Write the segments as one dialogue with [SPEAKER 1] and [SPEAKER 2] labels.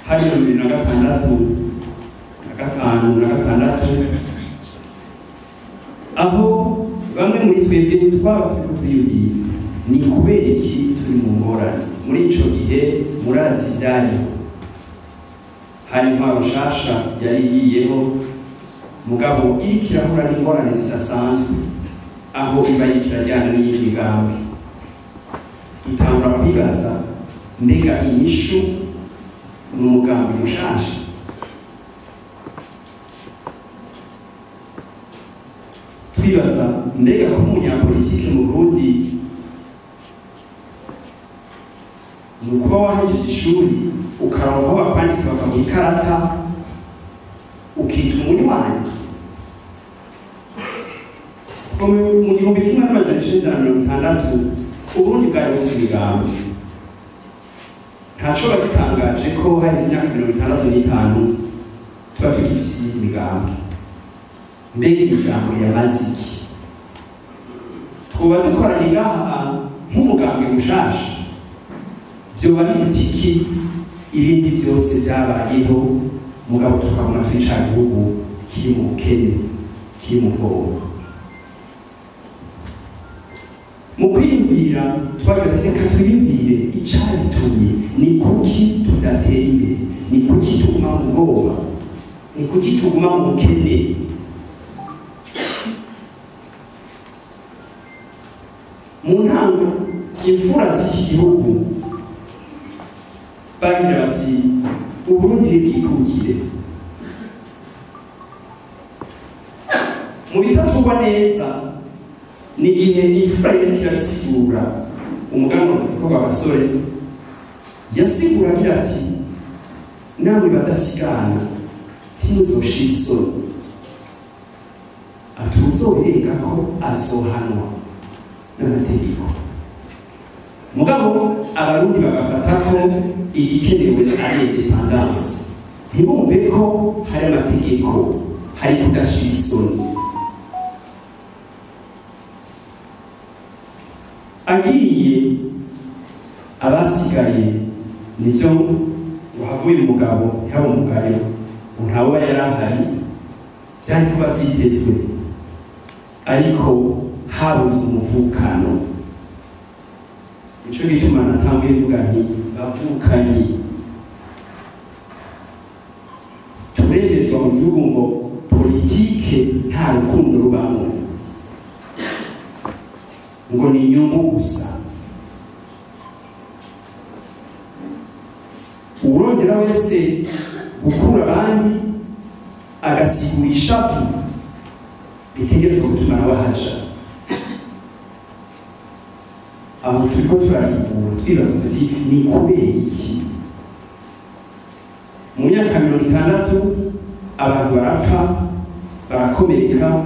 [SPEAKER 1] Hari mu 2006 na 5 na 6, aho bamwe muri twebwe twaba turiko twiyumvira ni kubera iki turi mu ngorane. Muri ico gihe murazi ivyariho, hari intwaro nshasha yari igiyeho, mugabo iriko irahura n'ingorane zidasanzwe, aho iba iriko irajyana n'iyindi migambi. Dutangura kwibaza mbega inyishu ni umugambi mushasha? Twibaza mbega ko umunyapolitike mu Burundi ni ukuba wahejeje ishuri ukaronka aho bakwandika bakaguha ikarata ukita umunywanyi. Kuva mu 1960 Uburundi bwari bufise imigambi. Ntacoba gitangaje ko haheze imyaka 65 tuba tugifise iyindi migambi. Mbega imigambi yamaze iki? Twoba dukoranye ngaha nk'umugambi mushasha, vyoba biruta iki ibindi vyose vyabayeho, mugabo tukabona turi ca gihugu kiri mu bukene, kiri mu bwoba. Mu kwiyumvira twagira ati reka twiyumvire icabitumye, ni kuki tudatera imbere, ni kuki tuguma mu bwoba, ni kuki tuguma mu bukene. Mu ntango imfura z'iki gihugu bagira bati Uburundi nibwikukire. Mu bitatugwa neza ni igihe imfura yariko irabisigura, umuganwa witwa Gasore yasigura agira ati namwe badasigana ntimuzoshire isoni, ati uwuzoherako azohanwa n'amategeko. Mugabo abarundi bagafata ko igikenewe ari independance, ntibumve ko hari amategeko, hari kudashira isoni. Agiye abasigaye nivyo wahavuye umugabo ntihaba umugayo, ntawe yari ahari, vyari kuba vyitezwe, ariko habuze umuvukano. Nico gituma natanguye mvuga nti bavukanye, turemezwa mu gihugu ngo politike nta rukundo rubamwo, ngo ni inyungu gusa. Uwurondera wese gukura abandi agasigura ishavu bitegerezwa gutuma nawe ahaja. Aho turiko turaribura twibaza tuti ni kubera iki? Mu myaka 60 abantu barapfa barakomereka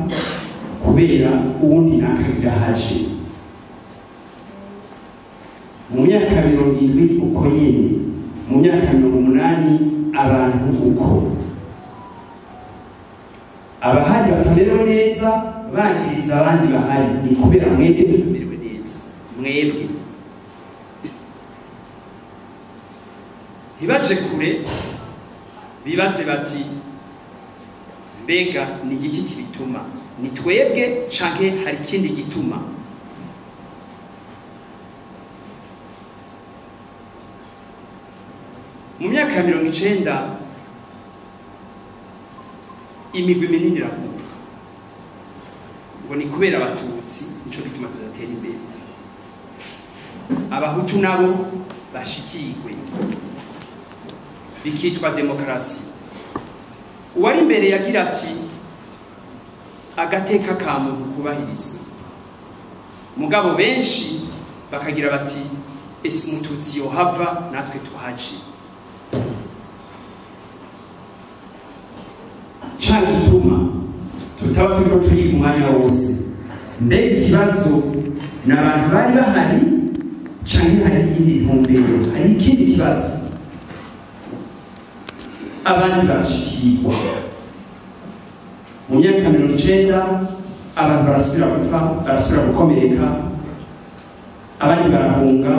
[SPEAKER 1] kubera uwundi nakagira haje. Mu myaka 70 uko nyene, mu myaka 80 abantu uko. Abahari batamerewe neza bangiriza abandi bahari, ni kubera mwebwe tutamerewe neza, mwebwe. Ntibaje kure bibaze bati mbega ni igiki kibituma, ni twebwe canke hari ikindi gituma? Mu myaka 90 imigwi minini iravuka ngo ni kubera abatutsi nico gituma tudatera imbere, abahutu nabo bashikirwe, bikitwa demokarasi. Uwari imbere yagira ati agateka ka muntu kubahirizwe, mugabo benshi bakagira bati ese umututsi yohava natwe tuhaje. Ca gituma tutaba turiko turiga umwanya wose, mbega ikibazo ni abantu bari bahari canke hari iyindi ntumbero, hari ikindi kibazo? Abandi barashikirwa. Mu myaka 90 abantu barasubira gupfa, barasubira gukomereka, abandi barahunga,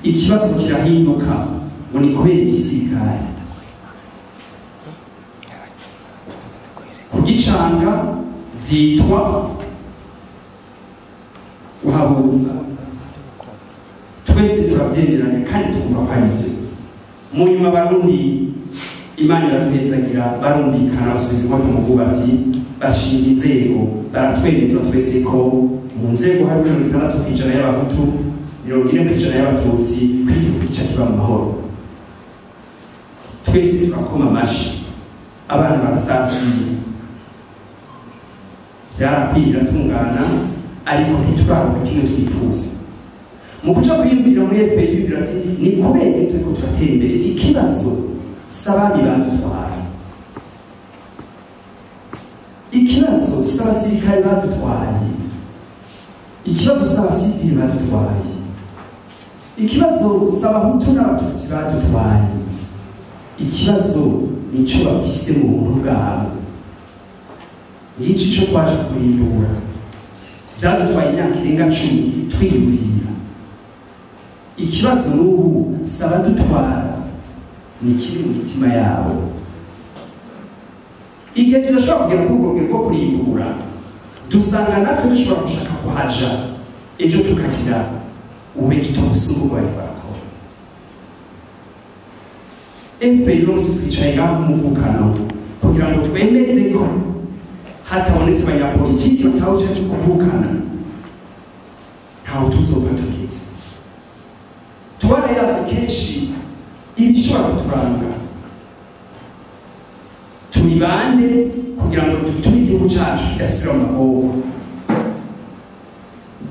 [SPEAKER 1] ikibazo kirahinduka ngo ni kubera igisirikare. Turabicanga vyitwa guhabuza. Twese turabyemeranya kandi tugomba ko ari byo. Mu nyuma Abarundi Imana iratuhezagira, barumvikana, basubiza inkota mu bwubati, bashinga inzego, baratwemeza twese ko mu nzego hari 60% y'Abahutu, 40% y'Abatutsi, ko igihugu gica kiba mu mahoro. Twese turakoma amashi, abana barasasiye, vyarakwiye biratungana, ariko ntituraronka kimwe twifuza. Mu kuja kwiyumvira muri FPR twiyumvira ati ni kubera iki turiko turatera imbere? Ikibazo s'abami badutwara, ikibazo s'abasirikare badutwaye, ikibazo s'abasivili badutwaye, ikibazo s'Abahutu n'Abatutsi badutwaye, ikibazo nico bafise mu buntu bwabo. Ngiki ico twaje kurimbura, vyadutwaye imyaka irenga 10 twiyumvira. Ikibazo n'ubu s'abadutwara, ni kiri mu mitima yabo. Igihe tudashobora kugera kuri urwo rugero rwo kurimbura, dusanga natwe dushobora gushaka kuhaja ejo tukagira ube gito gusumba uko bari barakora. FPR uno munsi twicaye ngaho nk'umuvukano kugira ngo twemeze ko hatabonetse abanyapolitiki batawucaje kuvukana, ntawe tuzopfa tugeze. Twarayaze kenshi ibishobora kuturanga, turi bande kugira ngo dutume igihugu cacu kidasubira mu magogo.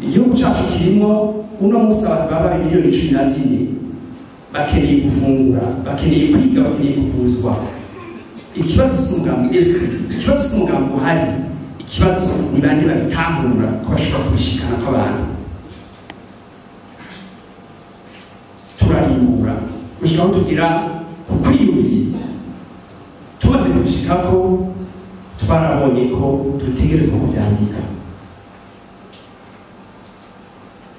[SPEAKER 1] Igihugu cacu kirimwo uno munsi abantu baba miliyoni 14 bakeneye gufungura, bakeneye kwiga, bakeneye kuvuzwa. Ikibazo si umugambi FPR, ikibazo si umugambi uhari, ikibazo ni bande babitahura ko bashobora kubishikana kw'abantu. Turarimbura gushika aho tugira ku kwiyumvira. Tumaze kubishikako twarabonye ko dutegerezwa kuvyandika.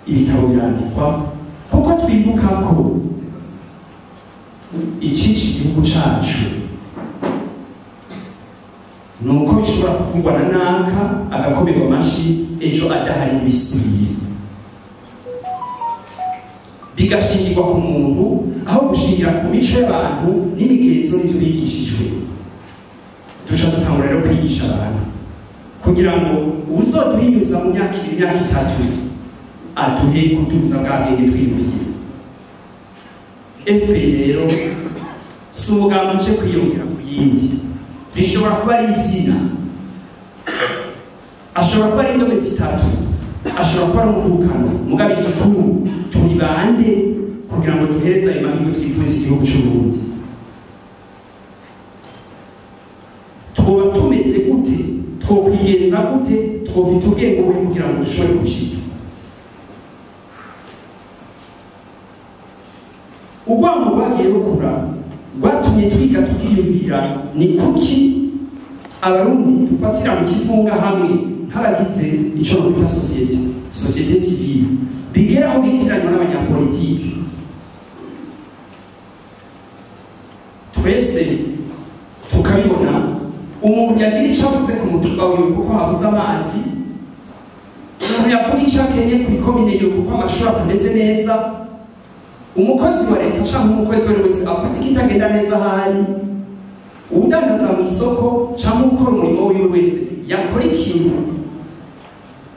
[SPEAKER 1] Ibitabo birandikwa kuko twibuka ko icica igihugu cacu nuko bishobora kuvugwa na naka agakomerwa amashi ejo adahari ntibisubire, bigashingirwa ku muntu aho gushingira ku mico y'abantu n'imigenzo n'ivyo bigishijwe. Duca dutangura rero kwigisha abantu kugira ngo uwuzoduhinyuza mu myaka ibiri, imyaka itatu, aduhe kuduza bwa bwenge twiyumviye. FPR rero si umugambi uje kwiyongera ku yindi, rishobora kuba ari izina, ashobora kuba ari indome zitatu, ashobora kuba ari umuvukano, mugabe igikuru turi bande kugira ngo duhereze ayo mahirwe twifuza igihugu c'Uburundi. Twoba tumeze gute? Twokwigenza gute? Twofite ubwenge buhe kugira ngo dushobore kubishitsa? Urwango rwagiye rukura rwatumye twiga tukiyumvira ni kuki Abarundi dufatira mu kivunga hamwe nk'abagize ico bita société civile, bigera aho bitiranywa n'abanyapolitike. Twese tukabibona umuntu yagira ico avuze ku mutumba wiwe kuko habuze amazi, umuntu yavuga ico akenye kw'ikomine yiwe kuko amashuri atameze neza, umukozi wa leta canke umukozi uwo wese avuze ikitagenda neza ahari, uwudandaza mw'isoko canke ukora umurimo wiwe wese yakora ikintu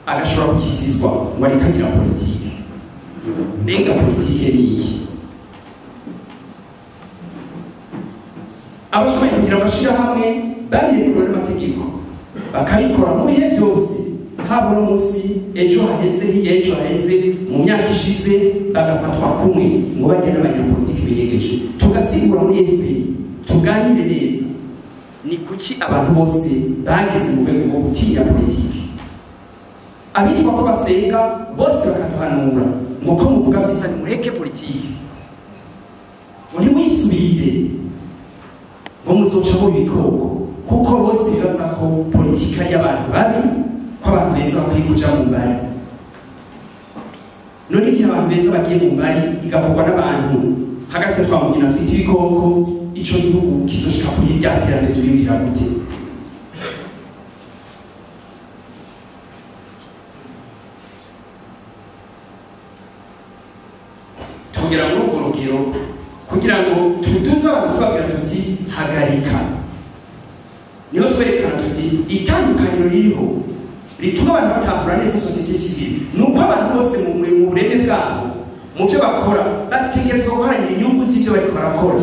[SPEAKER 1] agashobora kukizizwa ngo ariko agira politike. Mbega politike ni iki? Abashoboye kugira amashirahamwe babirekuriwe n'amategeko bakabikora mu bihe vyose, haba uno munsi, ejo haheze, hirya y'ejo haheze, mu myaka ishize, bagafatwa kumwe ngo bagire n'abanyapolitiki biyegeje. Tugasigura muri FPR, tuganire neza ni kuki abantu bose bageze mu rwego rwo gutinya politiki. Abitwa ko basenga bose bakaduhanura ngo ko muvuga vyiza nimureke politiki, ngo ntimwisubire, ngo muzoca mu bikoko, kuko bose bibaza ko politiki ari iy'abantu babi, ko abantu beza bakwiye kuja mu mbari. None igihe abantu beza bagiye mu mbari igakorwa n'abantu hagati ya twamugina twita ibikoko, ico gihugu kizoshika kuri rya terambere twiyumvira gute? abantu tubabwira tuti hagarika. Niho twerekana tuti itandukaniro ririho rituma abantu batahura neza société civile nuko abantu bose mu bureme bwabo mu byo bakora bategerezwa guharanira inyungu z'ibyo bariko barakora.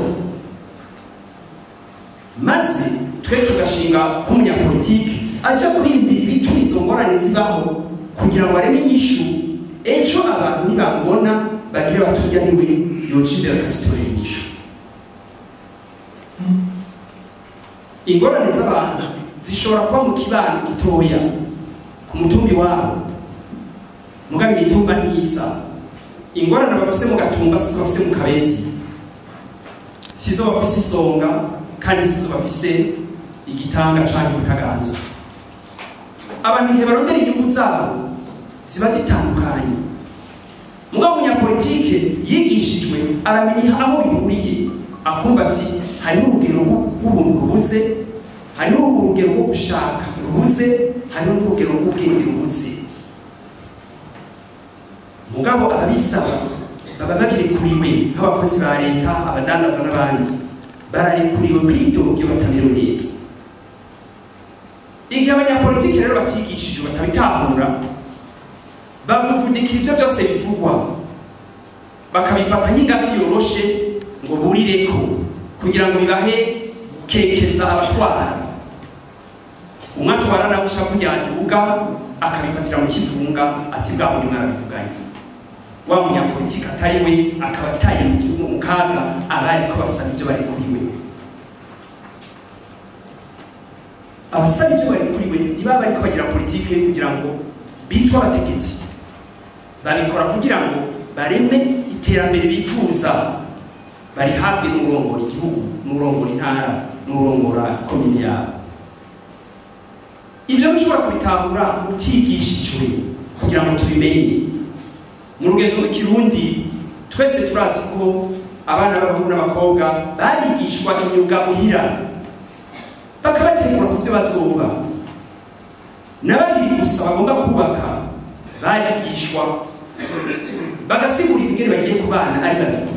[SPEAKER 1] Maze twe tugashinga nk'umunyapolitike aja kurimbira ibituma izo ngorane zibaho kugira ngo areme inyishu, ejo abantu nibamubona bagira baturya niwe yoca imbere akazitorera inyishu. Ingorane z'abantu zishobora kuba mu kibano gitoya ku mutumbi wabo, mugabo imitumba ntisa. Ingorane bafise mu Gatumba sizo bafise mu Kabezi, sizo bafise Isonga, kandi sizo bafise Igitanga canke Butaganzwa. Abantu igihe barondera inyungu zabo ziba zitandukanye. Mugabo umunyapolitike yigishijwe aramenya aho bihuriye, akumva ati hariho urugero rw'ubuntu rubuze, hariho urugero rwo gushaka rubuze, hariho urugero rw'ubwenge rubuze. Mugabo ababisaba baba babirekuriwe nk'abakozi ba leta, abadandaza n'abandi, bararekuriwe kwidoga iyo batamerewe neza. Igihe abanyapolitike rero batigishijwe batabitahura, bavuvudikira ivyo byose bivugwa, bakabifata nk'ingazi yoroshe ngo burireko kugira ngo bibahe gukekeza abatwara. Umwe atwara nawe ushaka yaduga akabifatira mu kivunga ati bwa buri mwarabivuganye. Wa munyapolitike atari we akaba ataye mu gihugu mu kaga abariko basaba ibyo barekuriwe. Abasaba ibyo barekuriwe ntibaba bariko bagira politike kugira ngo bitwe abategetsi, babikora kugira ngo bareme iterambere bifuza, barihabwe n'urongora igihugu, n'urongora intara, n'urongora komine yabo. Ibyo ntushobora kubitahura utigishijwe kugira ngo tubimenye. Mu rugezo rw'ikirundi twese turazi ko abana b'abahungu n'abakobwa barigishwa imyuga muhira, bakabategura ku byo bazoba. Na babiri gusa bagomba kubaka barigishwa, bagasigura ingene bagiye kubana ari babiri.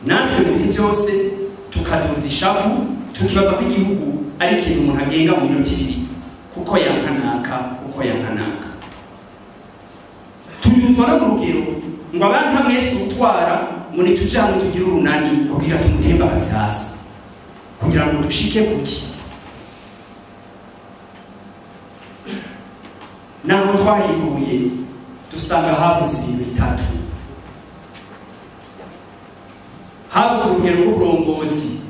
[SPEAKER 1] Natwe mu bihe byose tukaduza ishavu, tukibaza ko igihugu ari ikintu umuntu agenga mu minota ibiri, kuko yankanaka, kuko yankanaka. Tubyumva no mu rugero ngo abantu mwese utwara ngo nituje hamwe tugire urunani kugira tumutembagaze hasi kugira ngo dushike kuki. Naho twahiguye dusanga habuze ibintu bitatu. Habuze urugero rw'uburongozi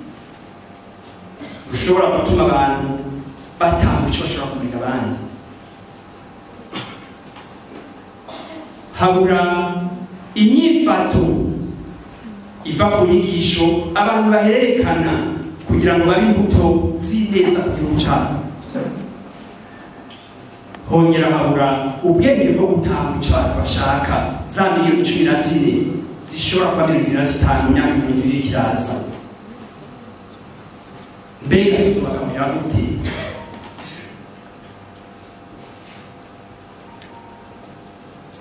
[SPEAKER 1] rushobora gutuma abantu batanga icyo bashobora kumenya abandi. Habura inyifato iva ku nyigisho abantu bahererekana kugira ngo babe imbuto z'ineza ku gihugu cyabo. Hongera habura ubwenge bwo gutanga icyo abantu bashaka, za miliyoni 14 zishobora kuba 75 mu myaka 20 kiraza. Mbega tuzobakamira gute?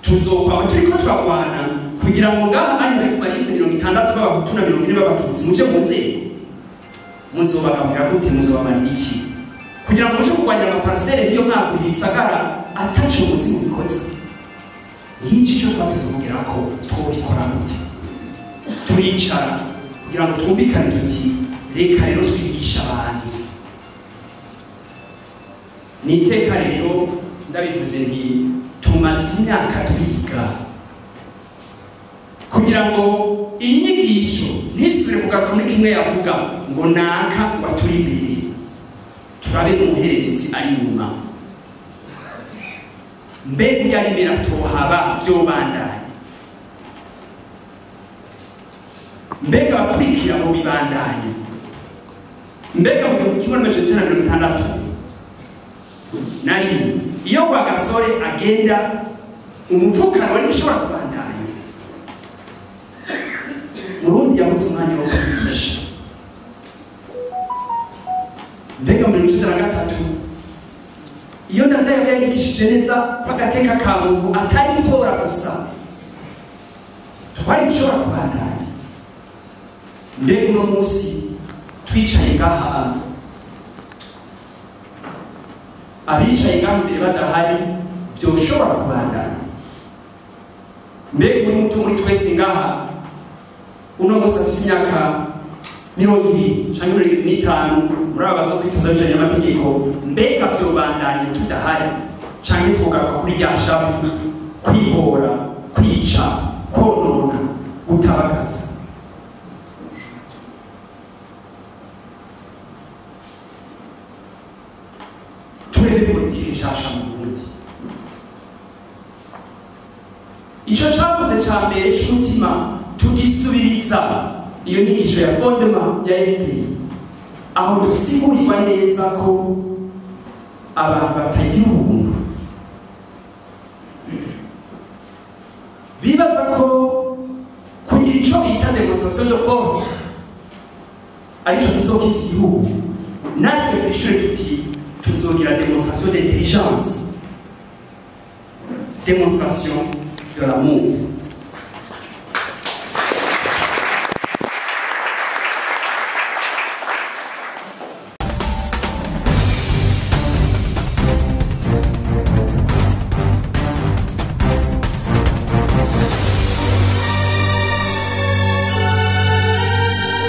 [SPEAKER 1] Tuzokwama turiko turagwana kugira ngo ngaha ari bari kumalise 60 b'abahutu na 40 b'abatutsi muje mu nzego. Muzobakamira gute? Muzobamarira iki kugira ngo muje kurwanya amaparcelle y'iyo mwaka ibisagara ataco muzi mubikoze? Nk'iki cyo twateze kugerako twobikora gute? Turicara kugira ngo twumvikane tuti reka rero twigisha abantu. Ni iteka rero ndabivuze nti tumaze imyaka twiga kugira ngo inyigisho ntisubire kugaruka muri kimwe yavuga ngo naka ngo aturi imbere, turabe n'umuhererezi ari inyuma. Mbega ujya ari imbere atohaba vyobandanya, mbega abakurikira ngo bibandanye. Mbega mu 1961 iyo Rwagasore agenda umuvukano wari ushobora kubandanya. Murundi yabuze umwanya wo kwigisha. Mbega muri 1993 iyo Ndadaye yigishije neza ko agateka ka muntu atari itora gusa, twari gushobora kubandanya. Mbega uno munsi twicaye ngaha, abicaye ngaha imbere badahari, vyoshobora kubandana? Mbega uri muto muri twese ngaha uno munsi afise imyaka 20 canke 25 muri aba baza kwitoza bijanye n'amategeko, mbega vyobandanya tudahari, canke twogaruka kuri rya shavu, kwihora, kwica, konona, gutabagaza? Turebe politike nshasha mu Burundi. Ico cavuze ca mbere c'umutima tugisubiriza iyo nyigisho ya fondement ya FPI, aho dusigurirwa neza ko abantu batagira ubuntu, bibaza ko kugira ico bita démonstration de force arico kizokiza igihugu. Natwe twishure tuti tuzogira démonstration d'intelligence, démonstration de l'amour.